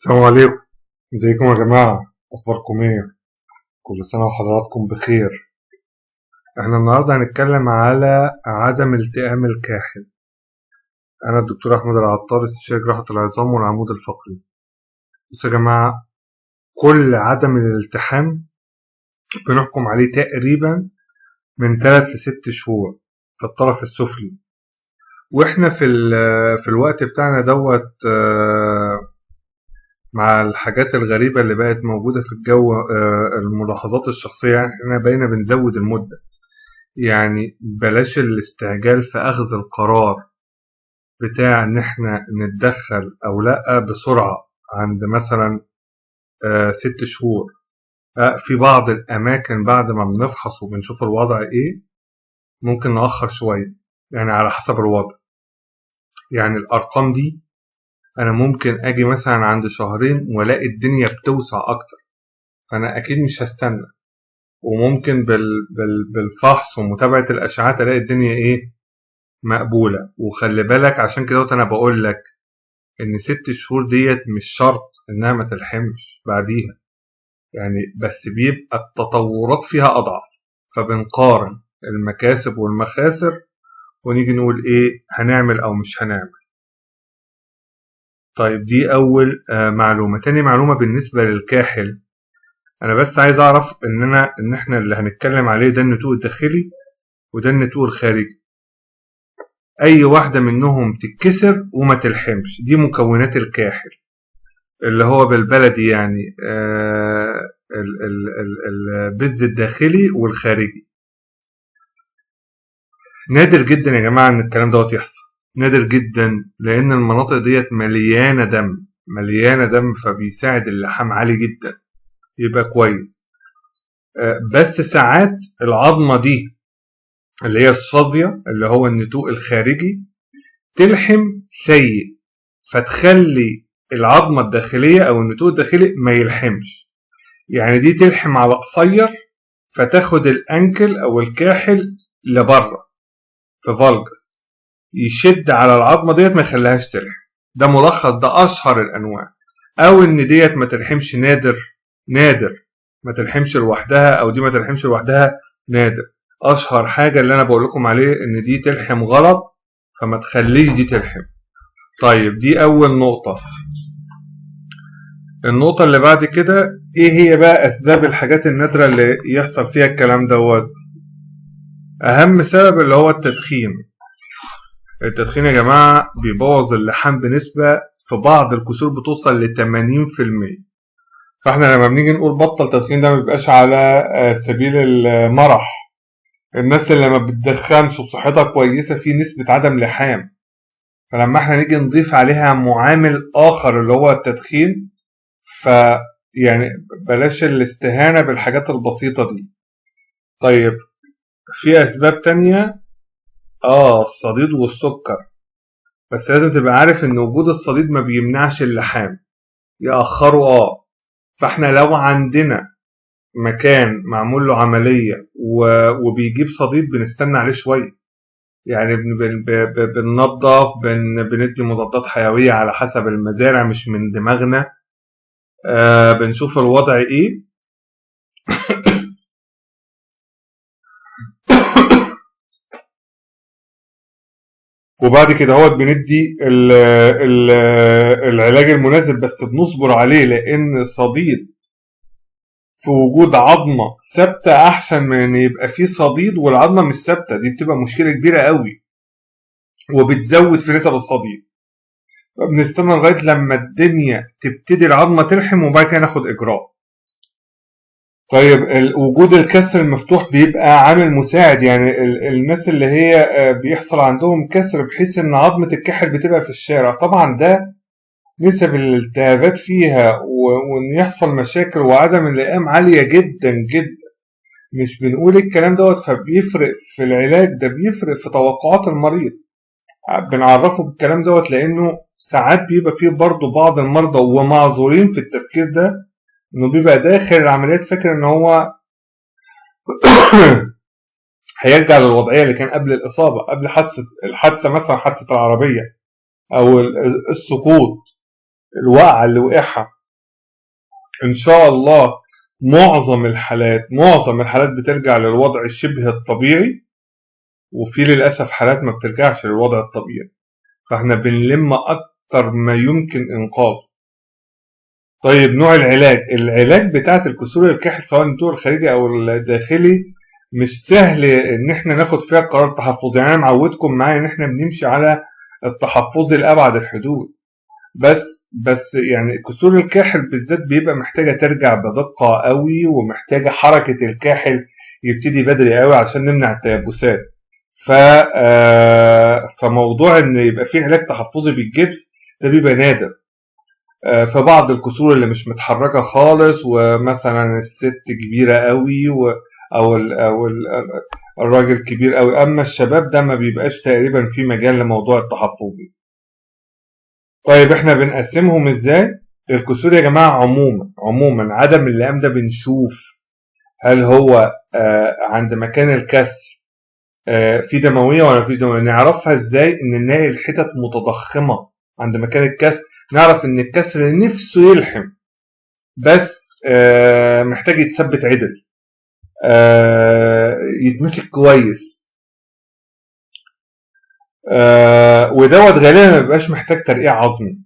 السلام عليكم، ازيكم يا جماعة؟ اخباركم ايه؟ كل سنة وحضراتكم بخير. احنا النهاردة هنتكلم على عدم التئام الكاحل. انا الدكتور احمد العطار، استشاري جراحة العظام والعمود الفقري. بصوا يا جماعة، كل عدم الالتحام بنحكم عليه تقريبا من 3 ل 6 شهور في الطرف السفلي، واحنا في الوقت بتاعنا دوت مع الحاجات الغريبة اللي بقت موجودة في الجو، الملاحظات الشخصية، يعني احنا بقينا بنزود المدة. يعني بلاش الاستعجال في أخذ القرار بتاع إن احنا نتدخل أو لأ بسرعة عند مثلا 6 شهور. في بعض الأماكن بعد ما بنفحص وبنشوف الوضع إيه ممكن نأخر شوية، يعني على حسب الوضع. يعني الأرقام دي أنا ممكن أجي مثلا عند شهرين وألاقي الدنيا بتوسع أكتر، فأنا أكيد مش هستنى. وممكن بالفحص ومتابعة الأشعات ألاقي الدنيا إيه مقبولة. وخلي بالك، عشان كده أنا بقول لك إن 6 شهور ديت مش شرط إنها ما تلحمش بعديها، يعني بس بيبقى التطورات فيها أضعف، فبنقارن المكاسب والمخاسر ونيجي نقول إيه هنعمل أو مش هنعمل. طيب دي أول معلومة. تاني معلومة بالنسبة للكاحل، أنا بس عايز أعرف إن إحنا اللي هنتكلم عليه ده النتوء الداخلي وده النتوء الخارجي. أي واحدة منهم تتكسر وما تلحمش، دي مكونات الكاحل اللي هو بالبلدي يعني البز الداخلي والخارجي. نادر جدا يا جماعة إن الكلام دوت يحصل، نادر جدا، لأن المناطق ديت مليانة دم، مليانة دم، فبيساعد اللحام عالي جدا يبقى كويس. بس ساعات العظمة دي اللي هي الشظية اللي هو النتوء الخارجي تلحم سيء، فتخلي العظمة الداخلية أو النتوء الداخلي ما يلحمش. يعني دي تلحم على قصير فتاخد ال ankle أو الكاحل لبره في valgus، يشد على العظمة ديت ما يخليهاش تلحم. ده ملخص، ده أشهر الأنواع. أو إن ديت ما تلحمش، نادر نادر ما تلحمش لوحدها، أو دي ما تلحمش لوحدها، نادر. أشهر حاجة اللي أنا بقول لكم عليه إن دي تلحم غلط، فما تخليش دي تلحم. طيب دي أول نقطة. النقطة اللي بعد كده إيه هي بقى أسباب الحاجات النادرة اللي يحصل فيها الكلام دوت؟ أهم سبب اللي هو التدخين. التدخين يا جماعة بيبوظ اللحام بنسبة في بعض الكسور بتوصل ل 80%. فاحنا لما بنيجي نقول بطل تدخين ده ما بيبقاش على سبيل المرح. الناس اللي ما بتدخنش وصحتها كويسة في نسبة عدم لحام، فلما احنا نيجي نضيف عليها معامل آخر اللي هو التدخين، ف يعني بلاش الاستهانة بالحاجات البسيطة دي. طيب في أسباب تانية، الصديد والسكر. بس لازم تبقى عارف إن وجود الصديد ما بيمنعش اللحام، يأخره. فاحنا لو عندنا مكان معمول له عملية وبيجيب صديد بنستنى عليه شوية، يعني بننظف، بندي مضادات حيوية على حسب المزارع، مش من دماغنا. بنشوف الوضع ايه. وبعد كده هو بندي العلاج المناسب، بس بنصبر عليه، لان الصديد في وجود عظمة ثابتة احسن من ان يبقى فيه صديد والعظمة مش ثابتة. دي بتبقى مشكلة كبيرة قوي وبتزود في نسب الصديد. فبنستنى لغاية لما الدنيا تبتدي العظمة تلحم وبعد كده ناخد اجراء. طيب وجود الكسر المفتوح بيبقى عامل مساعد، يعني الناس اللي هي بيحصل عندهم كسر بحيث ان عظمة الكاحل بتبقى في الشارع، طبعا ده نسب الالتهابات فيها وان يحصل مشاكل وعدم اللئام عالية جدا جدا. مش بنقول الكلام دوت فبيفرق في العلاج، ده بيفرق في توقعات المريض. بنعرفه بالكلام دوت لانه ساعات بيبقى فيه برضه بعض المرضى ومعذورين في التفكير ده، انه بيبقى داخل العمليات فاكر ان هو هيرجع للوضعية اللي كان قبل الإصابة، قبل الحادثة مثلا، حادثة العربية أو السقوط. الوقعة اللي وقعها. ان شاء الله معظم الحالات بترجع للوضع شبه الطبيعي، وفي للاسف حالات ما بترجعش للوضع الطبيعي، فاحنا بنلم اكتر ما يمكن انقاذه. طيب، نوع العلاج بتاعت الكسور الكاحل سواء النتوء الخارجي او الداخلي مش سهل ان احنا ناخد فيها قرار تحفظي. يعني انا معودكم معايا ان احنا بنمشي على التحفظي لابعد الحدود، بس يعني كسور الكاحل بالذات بيبقى محتاجه ترجع بدقة قوي، ومحتاجة حركة الكاحل يبتدي بدري قوي عشان نمنع التيبسات. ف آه، فموضوع ان يبقى في علاج تحفظي بالجبس ده بيبقى نادر في بعض الكسور اللي مش متحركة خالص، ومثلا الست كبيرة قوي او الراجل كبير قوي. اما الشباب ده ما بيبقاش تقريبا في مجال لموضوع التحفظي. طيب، احنا بنقسمهم ازاي الكسور يا جماعه؟ عموما عدم اللئام ده بنشوف هل هو عند مكان الكسر في دموية ولا مفيش دمويه. نعرفها ازاي؟ ان نلاقي الحتت متضخمه عند مكان الكسر، نعرف ان الكسر نفسه يلحم بس محتاج يتثبت عدل، يتمسك كويس، ودوت غالبا ما بيبقاش محتاج ترقيع عظمي.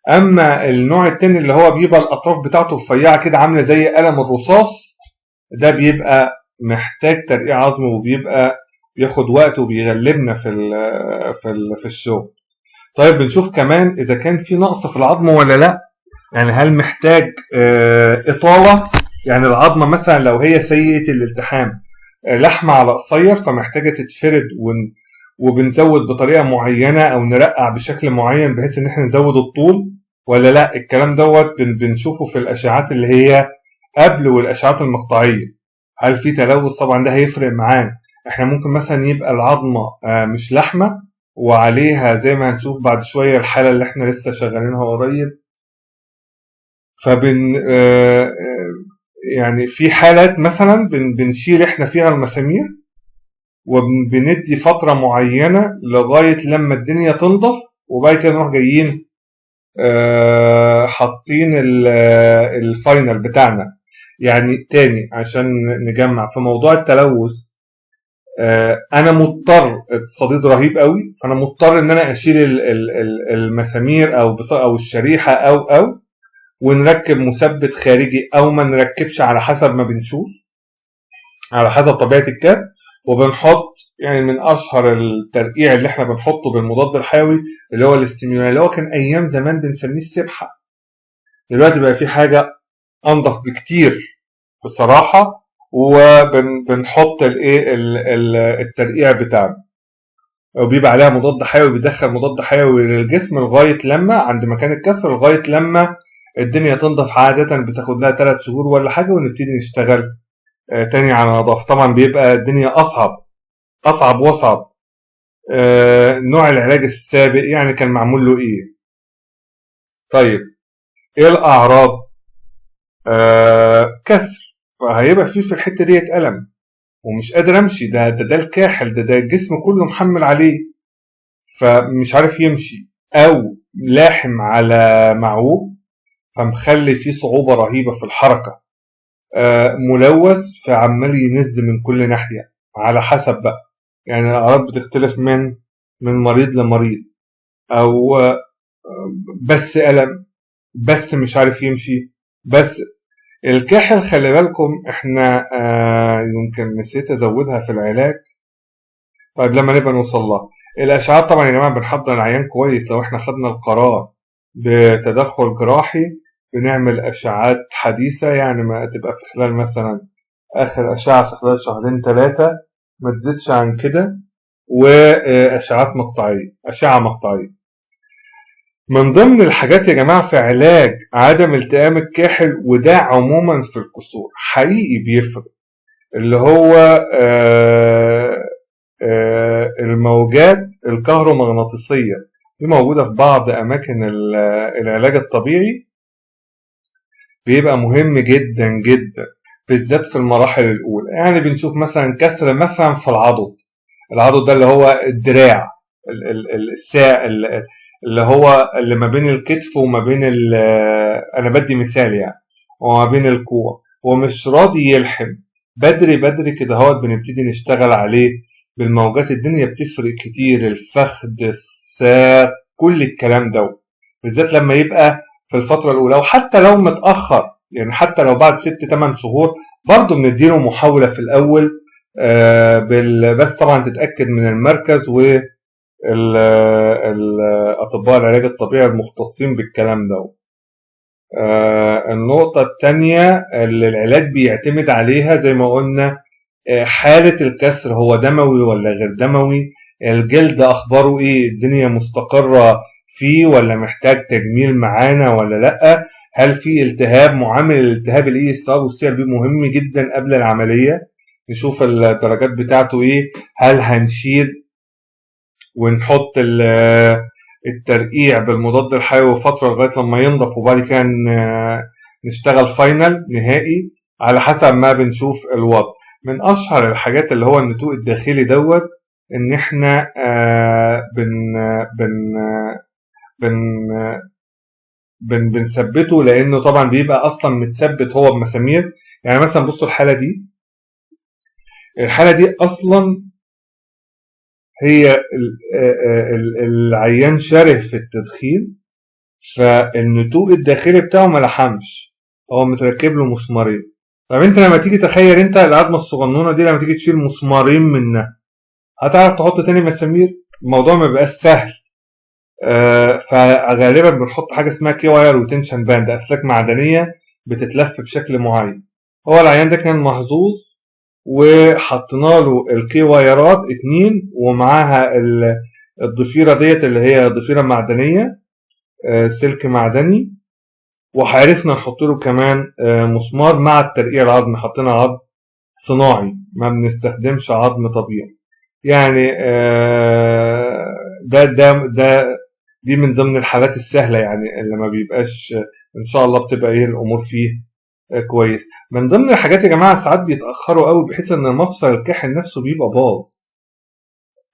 اما النوع التاني اللي هو بيبقى الاطراف بتاعته رفيعة كده عامله زي قلم الرصاص، ده بيبقى محتاج ترقيع عظمي وبيبقى بياخد وقت وبيغلبنا في الشغل. طيب، بنشوف كمان اذا كان في نقص في العظم ولا لا، يعني هل محتاج اطاله؟ يعني العظمة مثلا لو هي سيئه الالتحام، لحمه على قصير، فمحتاجه تتفرد وبنزود بطريقة معينة او نرقع بشكل معين بحيث ان احنا نزود الطول ولا لا. الكلام دوت بنشوفه في الاشعات اللي هي قبل والاشعات المقطعيه. هل في تلوث؟ طبعا ده هيفرق معانا. احنا ممكن مثلا يبقى العظمة مش لحمه وعليها، زي ما هنشوف بعد شوية الحالة اللي احنا لسه شغالينها قريب. فبن آه، آه، يعني في حالات مثلا بنشيل احنا فيها المسامير وبندي فترة معينة لغاية لما الدنيا تنضف، وبعد كده نروح جايين حاطين ال final بتاعنا. يعني تاني عشان نجمع في موضوع التلوث، انا مضطر، الصديد رهيب قوي، فانا مضطر ان انا اشيل المسامير او الشريحة او ونركب مثبت خارجي او ما نركبش على حسب ما بنشوف، على حسب طبيعة الكسر. وبنحط يعني من اشهر الترقيع اللي احنا بنحطه بالمضاد الحيوي اللي هو الاستيميولان، اللي هو كان ايام زمان بنسميه السبحه. دلوقتي بقى في حاجة انضف بكتير بصراحه، وبنحط الايه الترقيع بتاعنا وبيبقى عليها مضاد حيوي، بيدخل مضاد حيوي للجسم لغاية لما عند مكان الكسر، لغاية لما الدنيا تنضف. عادة بتاخد لها 3 شهور ولا حاجه، ونبتدي نشتغل تاني على نظافه. طبعا بيبقى الدنيا اصعب اصعب واصعب. نوع العلاج السابق، يعني كان معمول له ايه؟ طيب، ايه الاعراض؟ كسر، فهيبقى في الحتة ديت الم ومش قادر امشي. ده الكاحل، ده الجسم كله محمل عليه، فمش عارف يمشي، او لاحم على معوج فمخلي فيه صعوبة رهيبة في الحركه، ملوث فعمال ينز من كل ناحيه، على حسب بقى. يعني الاعراض بتختلف من مريض لمريض، او بس الم، بس مش عارف يمشي. بس الكاحل خلي بالكم احنا يمكن نسيت ازودها في العلاج. طيب، لما نبقى نوصل لها. الاشعات طبعا يا جماعه، بنحضر العيان كويس. لو احنا خدنا القرار بتدخل جراحي بنعمل اشعات حديثه، يعني ما تبقى في خلال مثلا اخر اشعه في خلال شهرين ثلاثه، ما تزيدش عن كده، واشعات مقطعيه، اشعه مقطعيه. من ضمن الحاجات يا جماعة في علاج عدم التئام الكاحل، وده عموما في الكسور حقيقي بيفرق، اللي هو الموجات الكهرومغناطيسية. دي موجودة في بعض أماكن العلاج الطبيعي، بيبقى مهم جدا جدا بالذات في المراحل الأولى. يعني بنشوف مثلا كسر مثلا في العضد، العضد ده اللي هو الدراع، الساق. اللي هو اللي ما بين الكتف وما بين انا بدي مثال يعني، وما بين الكوع، ومش راضي يلحم بدري بدري كده هوت، بنبتدي نشتغل عليه بالموجات. الدنيا بتفرق كتير، الفخذ، الساق، كل الكلام ده، بالذات لما يبقى في الفترة الأولى، وحتى لو متأخر يعني حتى لو بعد 6-8 شهور برضه بنديله محاولة في الأول، بس طبعا تتأكد من المركز و الأطباء العلاج الطبيعي المختصين بالكلام ده. النقطة الثانية اللي العلاج بيعتمد عليها زي ما قلنا، حالة الكسر، هو دموي ولا غير دموي، الجلد أخباره إيه، الدنيا مستقرة فيه ولا محتاج تجميل معانا ولا لأ، هل في التهاب، معامل الالتهاب ال ESR وال CRP مهم جدا قبل العملية، نشوف الدرجات بتاعته إيه، هل هنشيل ونحط الترقيع بالمضاد الحيوي فترة لغاية لما ينضف وبعد كده نشتغل final نهائي على حسب ما بنشوف الوضع. من أشهر الحاجات اللي هو النتوء الداخلي دوت، إن إحنا بن بن بن بن بنثبته، لأنه طبعا بيبقى أصلا متثبت هو بمسامير. يعني مثلا بصوا الحالة دي، الحالة دي أصلا هي العيان شره في التدخين، فالنتوء الداخلي بتاعه ما لحمش، هو متركب له مسمارين. طب انت لما تيجي تخيل انت العظمة الصغنونه دي لما تيجي تشيل مسمارين منها هتعرف تحط تاني مسامير؟ الموضوع ما بيبقاش سهل. فغالبا بنحط حاجة اسمها K-wire و tension band، اسلاك معدنية بتتلف بشكل معين. هو العيان ده كان محظوظ وحطينا له ال K-wire ات 2 ومعاها الضفيره ديت اللي هي ضفيرة معدنية، سلك معدني، وعرفنا نحط له كمان مسمار مع الترقيع العظمي. حطينا عظم صناعي، ما بنستخدمش عظم طبيعي يعني. ده ده ده دي من ضمن الحالات السهلة يعني اللي ما بيبقاش ان شاء الله بتبقى ايه الامور فيه كويس. من ضمن الحاجات يا جماعة ساعات بيتاخروا قوي بحيث ان مفصل الكاحل نفسه بيبقى باظ،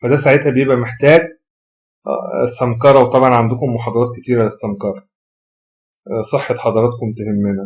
فده ساعتها بيبقى محتاج سمكره، وطبعا عندكم محاضرات كتيرة للسمكره. صحة حضراتكم تهمنا.